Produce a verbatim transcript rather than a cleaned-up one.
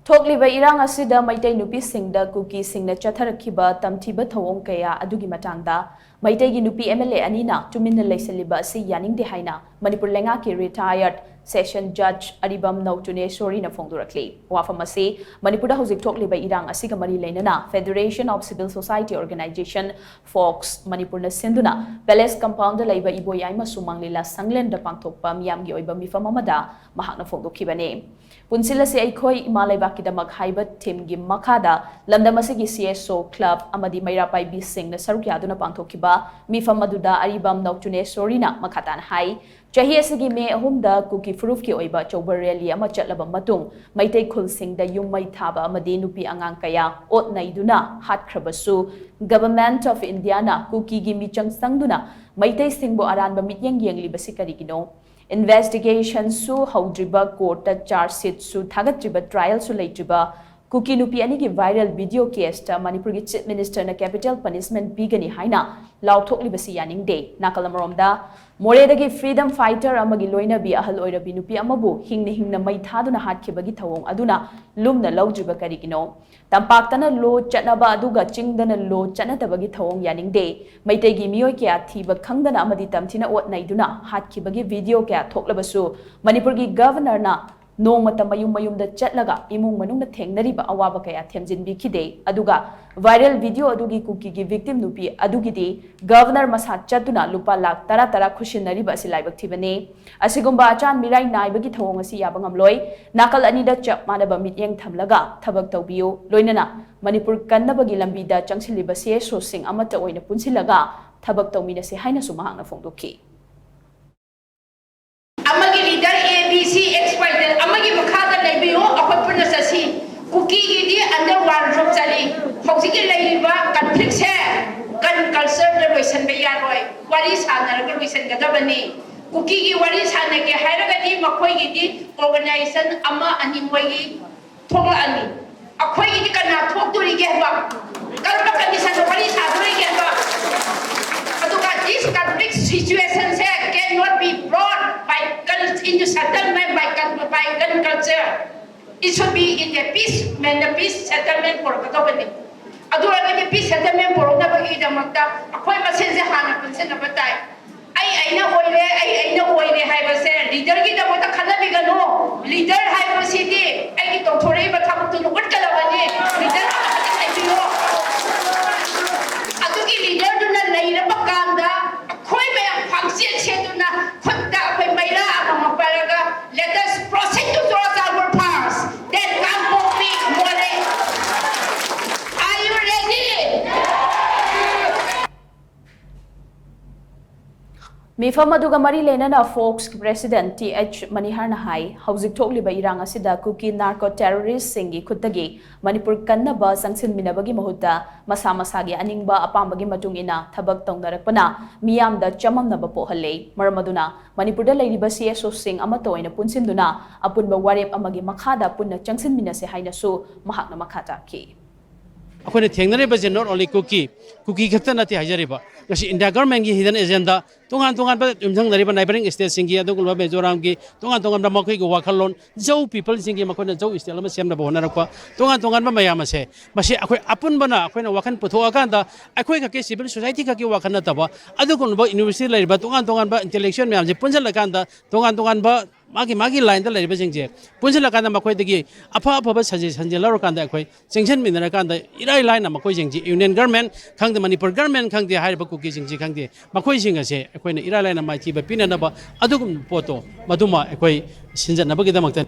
ꯊꯣꯛꯂꯤꯕ ꯏꯔꯥꯡ ꯑꯁꯤꯗ ꯃꯩꯇꯩ ꯅꯨꯄꯤꯁꯤꯡꯗ ꯀꯨꯀꯤꯁꯤꯡꯅ ꯆꯠꯊꯔꯛꯈꯤꯕ ꯇꯝꯊꯤꯕ ꯊꯧꯑꯣꯡ ꯀꯌꯥ ꯑꯗꯨꯒꯤ ꯃꯇꯥꯡꯗ ꯃꯩꯇꯩꯒꯤ ꯅꯨꯄꯤ MLA ꯑꯅꯤꯅ ꯇꯨꯃꯤꯟꯅ ꯂꯩꯁꯤꯜꯂꯤꯕ ꯑꯁꯤ ꯌꯥꯅꯤꯡꯗꯦ ꯍꯥꯏꯅ ꯃꯅꯤꯄꯨꯔ ꯂꯩꯉꯥꯛꯀꯤ retired session judge ꯑꯔꯤꯕꯝ ꯅꯧꯆꯨꯅꯦꯁꯣꯔꯤꯅ ꯐꯣꯡꯗꯣꯔꯛꯂꯤ꯫ ꯋꯥꯐꯝ ꯑꯁꯤ ꯃꯅꯤꯄꯨꯔꯗ ꯍꯧꯖꯤꯛ ꯊꯣꯛꯂꯤꯕ ꯏꯔꯥꯡ ꯑꯁꯤꯒ ꯃꯔꯤ ꯂꯩꯅꯅ Federation of Civil Society Organization, fox, ꯃꯅꯤꯄꯨꯔꯅ ꯁꯤꯟꯗꯨꯅ Palace Compoundꯗ ꯂꯩꯕ ꯏꯕꯣꯌꯥꯏꯃ ꯁꯨꯃꯥꯡ ꯂꯤꯂꯥ ꯁꯪꯂꯦꯟꯗ ꯄꯥꯡꯊꯣꯛꯄ ꯃꯤꯌꯥꯝꯒꯤ ꯑꯣꯏꯕ ꯃꯤꯐꯝ ꯑꯃꯗ ꯃꯍꯥꯛꯅ ꯐꯣꯡꯗꯣꯛꯈꯤꯕꯅꯤ꯫ ꯄꯨꯟꯁꯤꯜꯂꯁꯤ ꯑꯩꯈꯣꯏ ꯏꯃꯥ ꯂꯩꯕꯥꯛꯀꯤꯗꯃꯛ ꯍꯥꯏꯕ themeꯒꯤ ꯃꯈꯥꯗ ꯂꯝꯗꯝ ꯑꯁꯤꯒꯤ CSO club ꯑꯃꯗꯤ ꯃꯩꯔꯥ ꯄꯥꯏꯕꯤꯁꯤꯡꯅ ꯁꯔꯨꯛ ꯌꯥꯗꯨꯅ ꯄꯥꯡꯊꯣꯛꯈꯤꯕ ꯃꯤꯐꯝ ꯑꯗꯨꯗ ꯑꯔꯤꯕꯝ ꯅꯧꯆꯨꯅꯦꯁꯣꯔꯤꯅ ꯃꯈꯥ ꯇꯥꯅ ꯍꯥꯏ, ꯆꯍꯤ ꯑꯁꯤꯒꯤ ꯃꯦ ꯑꯍꯨꯝꯗ ꯀꯨꯀꯤ ꯐꯨꯔꯨꯞꯀꯤ ꯑꯣꯏꯕ ꯑꯆꯧꯕ rally ꯑꯃ ꯆꯠꯂꯕ ꯃꯇꯨꯡ ꯃꯩꯇꯩ ꯈꯨꯜꯁꯤꯡꯗ ꯌꯨꯝ ꯃꯩ ꯊꯥꯕ ꯑꯃꯗꯤ ꯅꯨꯄꯤ ꯑꯉꯥꯡ ꯀꯌꯥ ꯑꯣꯠ ꯅꯩꯗꯨꯅ ꯍꯥꯠꯈ꯭ꯔꯕꯁꯨ Government of Indiaꯅ ꯀꯨꯀꯤꯒꯤ ꯃꯤꯆꯪ ꯆꯪꯗꯨꯅ ꯃꯩꯇꯩꯁꯤꯡꯕꯨ ꯑꯔꯥꯟꯕ ꯃꯤꯠꯌꯦꯡ ꯌꯦꯡꯂꯤꯕꯁꯤ ꯀꯔꯤꯒꯤꯅꯣ? Investigationꯁꯨ ꯍꯧꯗ꯭ꯔꯤꯕ, courtꯇ charge sheetꯁꯨ ꯊꯥꯒꯠꯇ꯭ꯔꯤꯕ, trialꯁꯨ ꯂꯩꯇ꯭ꯔꯤꯕ ꯀꯨꯀꯤ ꯅꯨꯄꯤ ꯑꯅꯤꯒꯤ viral video caseꯇ ꯃꯅꯤꯄꯨꯔꯒꯤ Chief Ministerꯅ capital punishment ꯄꯤꯒꯅꯤ ꯍꯥꯏꯅ ꯂꯥꯎꯊꯣꯛꯂꯤꯕꯁꯤ ꯌꯥꯅꯤꯡꯗꯦ꯫ ꯅꯥꯀꯜ ꯑꯃꯔꯣꯝꯗ ꯃꯣꯔꯦꯗꯒꯤ freedom fighter ꯑꯃꯒꯤ ꯂꯣꯏꯅꯕꯤ ꯑꯍꯜ ꯑꯣꯏꯔꯕꯤ ꯅꯨꯄꯤ ꯑꯃꯕꯨ ꯍꯤꯡꯅ ꯍꯤꯡꯅ ꯃꯩ ꯊꯥꯗꯨꯅ ꯍꯥꯠꯈꯤꯕꯒꯤ ꯊꯧꯑꯣꯡ ꯑꯗꯨꯅ ꯂꯨꯝꯅ ꯂꯧꯗ꯭ꯔꯤꯕ ꯀꯔꯤꯒꯤꯅꯣ? ꯇꯝꯄꯥꯛꯇꯅ law ꯆꯠꯅꯕ ꯑꯗꯨꯒ ꯆꯤꯡꯗꯅ law ꯆꯠꯅꯗꯕꯒꯤ ꯊꯧꯑꯣꯡ ꯌꯥꯅꯤꯡꯗꯦ꯫ ꯃꯩꯇꯩꯒꯤ ꯃꯤꯑꯣꯏ ꯀꯌꯥ ꯊꯤꯕ ꯈꯪꯗꯅ ꯑꯃꯗꯤ ꯇꯝꯊꯤꯅ ꯑꯣꯠ ꯅꯩꯗꯨꯅ ꯍꯥꯠꯈꯤꯕꯒꯤ video ꯀꯌꯥ ꯊꯣꯛꯂꯕꯁꯨ ꯃꯅꯤꯄꯨꯔꯒꯤ Governorꯅ ꯅꯣꯡꯃꯇ ꯃꯌꯨꯝ ꯃꯌꯨꯝꯗ ꯆꯠꯂꯒ ꯏꯃꯨꯡ ꯃꯅꯨꯡꯅ ꯊꯦꯡꯅꯔꯤꯕ ꯑꯋꯥꯕ ꯀꯌꯥ ꯊꯦꯝꯖꯤꯟꯕꯤꯈꯤꯗꯦ꯫ ꯑꯗꯨꯒ viral video ꯑꯗꯨꯒꯤ ꯀꯨꯀꯤꯒꯤ victim ꯅꯨꯄꯤ ꯑꯗꯨꯒꯤꯗꯤ Governor ꯃꯁꯥ ꯆꯠꯇꯨꯅ ꯂꯨꯄꯥ ꯂꯥꯈ ꯇꯔꯥ ꯇꯔꯥ ꯈꯨꯠꯁꯤꯟꯅꯔꯤꯕ ꯑꯁꯤ ꯂꯥꯏꯕꯛ ꯊꯤꯕꯅꯤ꯫ ꯑꯁꯤꯒꯨꯝꯕ ꯑꯆꯥꯟ ꯃꯤꯔꯥꯏ ꯅꯥꯏꯕꯒꯤ ꯊꯧꯑꯣꯡ ꯑꯁꯤ ꯌꯥꯕ ꯉꯝꯂꯣꯏ꯫ ꯅꯥꯀꯜ ꯑꯅꯤꯗ ꯆꯞ ꯃꯥꯟꯅꯕ ꯃꯤꯠꯌꯦꯡ ꯊꯝꯂꯒ ꯊꯕꯛ ꯇꯧꯕꯤꯌꯨ꯫ ꯂꯣꯏꯅꯅ ꯃꯅꯤꯄꯨꯔ ꯀꯟꯅꯕꯒꯤ ꯂꯝꯕꯤꯗ ꯆꯪꯁꯤꯜꯂꯤꯕ CSOꯁꯤꯡ ꯑꯃꯠꯇ ꯑꯣꯏꯅ ꯄꯨꯟꯁꯤꯜꯂꯒ ꯊꯕꯛ ꯇꯧꯃꯤꯟꯅꯁꯤ ꯍꯥꯏꯅꯁꯨ ꯃꯍꯥꯛꯅ ꯐꯣꯡꯗꯣꯛꯈꯤ꯫ ꯑꯃꯒꯤ leader A, B, C, X, Y, Z ꯑꯃꯒꯤ ꯃꯈꯥꯗ ꯂꯩꯕꯤꯌꯨ, ꯑꯩꯈꯣꯏ ꯄꯨꯟꯅ ꯆꯠꯁꯤ꯫ ꯀꯨꯀꯤꯒꯤꯗꯤ under one roof ꯆꯠꯂꯤ꯫ ꯍꯧꯖꯤꯛꯀꯤ ꯂꯩꯔꯤꯕ conflictꯁꯦ gun cultureꯗ ꯂꯣꯏꯁꯤꯟꯕ ꯌꯥꯔꯣꯏ, ꯋꯥꯔꯤ ꯁꯥꯟꯅꯔꯒ ꯂꯣꯏꯁꯤꯟꯒꯗꯕꯅꯤ꯫ ꯀꯨꯀꯤꯒꯤ ꯋꯥꯔꯤ ꯁꯥꯟꯅꯒꯦ ꯍꯥꯏꯔꯒꯗꯤ ꯃꯈꯣꯏꯒꯤꯗꯤ organization ꯑꯃ ꯑꯅꯤ ꯃꯣꯏꯒꯤ ꯊꯣꯛꯂꯛꯑꯅꯤ꯫ ꯑꯩꯈꯣꯏꯒꯤꯗꯤ ꯀꯅꯥ ꯊꯣꯛꯇꯣꯔꯤꯒꯦ ꯍꯥꯏꯕ? ꯀꯔꯝꯕ conditionꯗ ꯋꯥꯔꯤ ꯁꯥꯗꯣꯔꯤꯒꯦ ꯍꯥꯏꯕ? ꯑꯗꯨꯒ this conflict situationꯁꯦ cannot be brought by cul-, into settlement by cul-, by gun culture꯫ It should be in the peace, ꯃꯦꯟꯗ peace settlement ꯄꯨꯔꯛꯀꯗꯧꯕꯅꯤ꯫ ꯑꯗꯨ ꯑꯣꯏꯔꯒꯗꯤ peace settlement ꯄꯨꯔꯛꯅꯕꯒꯤꯗꯃꯛꯇ ꯑꯩꯈꯣꯏ ꯃꯁꯦꯟꯁꯦ ꯍꯥꯟꯅ ꯄꯨꯟꯁꯤꯟꯅꯕ ꯇꯥꯏ꯫ ꯑꯩ ꯑꯩꯅ ꯑꯣꯏꯔꯦ, ꯑꯩ ꯑꯩꯅ ꯑꯣꯏꯔꯦ ꯍꯥꯏꯕꯁꯦ leaderꯒꯤꯗꯃꯛꯇ ꯈꯟꯅꯕꯤꯒꯅꯨ꯫ Leader ꯍꯥꯏꯕꯁꯤꯗꯤ ꯑꯩꯒꯤ ꯇꯧꯊꯣꯔꯛꯏꯕ ꯊꯕꯛꯇꯨꯅ ꯎꯠꯀꯗꯕꯅꯤ꯫ Leader ꯑꯃꯈꯛꯇ ꯂꯩꯕꯤꯌꯣ꯫ ꯑꯗꯨꯒꯤ leaderꯗꯨꯅ ꯂꯩꯔꯕ ꯀꯥꯟꯗ ꯑꯩꯈꯣꯏ ꯃꯌꯥꯝ ꯈ꯭ꯋꯥꯡꯆꯦꯠ ꯁꯦꯠꯇꯨꯅ ꯈꯨꯠꯇ ꯑꯩꯈꯣꯏ ꯃꯩꯔꯥ ꯑꯃꯃꯝ ꯄꯥꯏꯔꯒ let us proceed to Churachandpur first, then Kangpokpi, Moreh. Are you ready? ꯃꯤꯐꯝ ꯑꯗꯨꯒ ꯃꯔꯤ ꯂꯩꯅꯅ ꯐꯣꯛꯁ ꯄ꯭ꯔꯦꯁꯤꯗꯦꯟꯠ ꯇꯤ ꯑꯩꯆ ꯃꯅꯤꯍꯔꯅ ꯍꯥꯏ, ꯍꯧꯖꯤꯛ ꯊꯣꯛꯂꯤꯕ ꯏꯔꯥꯡ ꯑꯁꯤꯗ ꯀꯨꯀꯤ ꯅꯥꯔꯀꯣ ꯇꯦꯔꯣꯔꯤꯁ꯭ꯠꯁꯤꯡꯒꯤ ꯈꯨꯠꯇꯒꯤ ꯃꯅꯤꯄꯨꯔ ꯀꯟꯅꯕ ꯆꯪꯁꯤꯟꯃꯤꯟꯅꯕꯒꯤ ꯃꯍꯨꯠꯇ ꯃꯁꯥ ꯃꯁꯥꯒꯤ ꯑꯅꯤꯡꯕ ꯑꯄꯥꯝꯕꯒꯤ ꯃꯇꯨꯡ ꯏꯟꯅ ꯊꯕꯛ ꯇꯧꯅꯔꯛꯄꯅ ꯃꯤꯌꯥꯝꯗ ꯆꯃꯝꯅꯕ ꯄꯣꯛꯍꯜꯂꯦ꯫ ꯃꯔꯝ ꯑꯗꯨꯅ ꯃꯅꯤꯄꯨꯔꯗ ꯂꯩꯔꯤꯕ ꯁꯤ ꯑꯦꯁ ꯑꯣꯁꯤꯡ ꯑꯃꯠꯇ ꯑꯣꯏꯅ ꯄꯨꯟꯁꯤꯟꯗꯨꯅ ꯑꯄꯨꯟꯕ ꯋꯥꯔꯦꯞ ꯑꯃꯒꯤ ꯃꯈꯥꯗ ꯄꯨꯟꯅ ꯆꯪꯁꯤꯟꯃꯤꯟꯅꯁꯦ ꯍꯥꯏꯅꯁꯨ ꯃꯍꯥꯛꯅ ꯃꯈꯥ ꯇꯥꯈꯤ꯫ ꯑꯩꯈꯣꯏꯅ ꯊꯦꯡꯅꯔꯤꯕꯁꯦ not only ꯀꯨꯀꯤ, ꯀꯨꯀꯤ ꯈꯛꯇ ꯅꯠꯇꯦ ꯍꯥꯏꯖꯔꯤꯕ, ꯉꯁꯤ ꯏꯟꯗꯤꯌꯥ ꯒꯔꯃꯦꯟꯒꯤ hidden agenda, ꯇꯣꯉꯥꯟ ꯇꯣꯉꯥꯟꯕ ꯌꯨꯝꯊꯪꯅꯔꯤꯕ neighbouring stateꯁꯤꯡꯒꯤ, ꯑꯗꯨꯒꯨꯝꯂꯕ ꯃꯤꯖꯣꯔꯥꯝꯒꯤ ꯇꯣꯉꯥꯟ ꯇꯣꯉꯥꯟꯕ ꯃꯈꯣꯏꯒꯤ ꯋꯥꯈꯜꯂꯣꯟ, ꯖꯧ peopleꯁꯤꯡꯒꯤ ꯃꯈꯣꯏꯅ ꯖꯧ state ꯑꯃ ꯁꯦꯝꯅꯕ ꯍꯣꯠꯅꯔꯛꯄ, ꯇꯣꯉꯥꯟ ꯇꯣꯉꯥꯟꯕ ꯃꯌꯥꯝ ꯑꯁꯦ, ꯃꯁꯤ ꯑꯩꯈꯣꯏ ꯑꯄꯨꯟꯕꯅ ꯑꯩꯈꯣꯏꯅ ꯋꯥꯈꯜ ꯄꯨꯊꯣꯛꯑꯀꯥꯟꯗ, ꯑꯩꯈꯣꯏ ꯈꯛꯀꯤ civil society ꯈꯛꯀꯤ ꯋꯥꯈꯜ ꯅꯠꯇꯕ, ꯑꯗꯨꯒꯨꯝꯂꯕ university ꯂꯩꯔꯤꯕ ꯇꯣꯉꯥꯟ ꯇꯣꯉꯥꯟꯕ intellectual ꯃꯌꯥꯝꯁꯦ ꯄꯨꯟꯁꯤꯜꯂꯀꯥꯟꯗ, ꯇꯣꯉꯥꯟ ꯇꯣꯉꯥꯟꯕ ꯃꯥꯒꯤ ꯃꯥꯒꯤ lineꯗ ꯂꯩꯔꯤꯕꯁꯤꯡꯁꯦ ꯄꯨꯟꯁꯤꯜꯂꯀꯥꯟꯗ ꯃꯈꯣꯏꯗꯒꯤ ꯑꯐ ꯑꯐꯕ suggestionꯁꯦ ꯂꯧꯔꯀꯥꯟꯗ ꯑꯩꯈꯣꯏ ꯆꯪꯁꯤꯟꯃꯤꯟꯅꯔꯀꯥꯟꯗ ꯏꯔꯥꯏ ꯂꯥꯏꯅ ꯃꯈꯣꯏꯁꯤꯡꯁꯤ union government ꯈꯪꯗꯦ, ꯃꯅꯤꯄꯨꯔ government ꯈꯪꯗꯦ, ꯍꯥꯏꯔꯤꯕ ꯀꯨꯀꯤꯁꯤꯡꯁꯤ ꯈꯪꯗꯦ, ꯃꯈꯣꯏꯁꯤꯡ ꯑꯁꯦ ꯑꯩꯈꯣꯏꯅ ꯏꯔꯥꯏ ꯂꯥꯏꯅ ꯃꯥꯏꯊꯤꯕ ꯄꯤꯅꯅꯕ ꯑꯗꯨꯒꯨꯝꯕ ꯄꯣꯠꯇꯣ ꯃꯗꯨꯃ ꯑꯩꯈꯣꯏ ꯁꯤꯟꯖꯠꯅꯕꯒꯤꯗꯃꯛꯇ꯫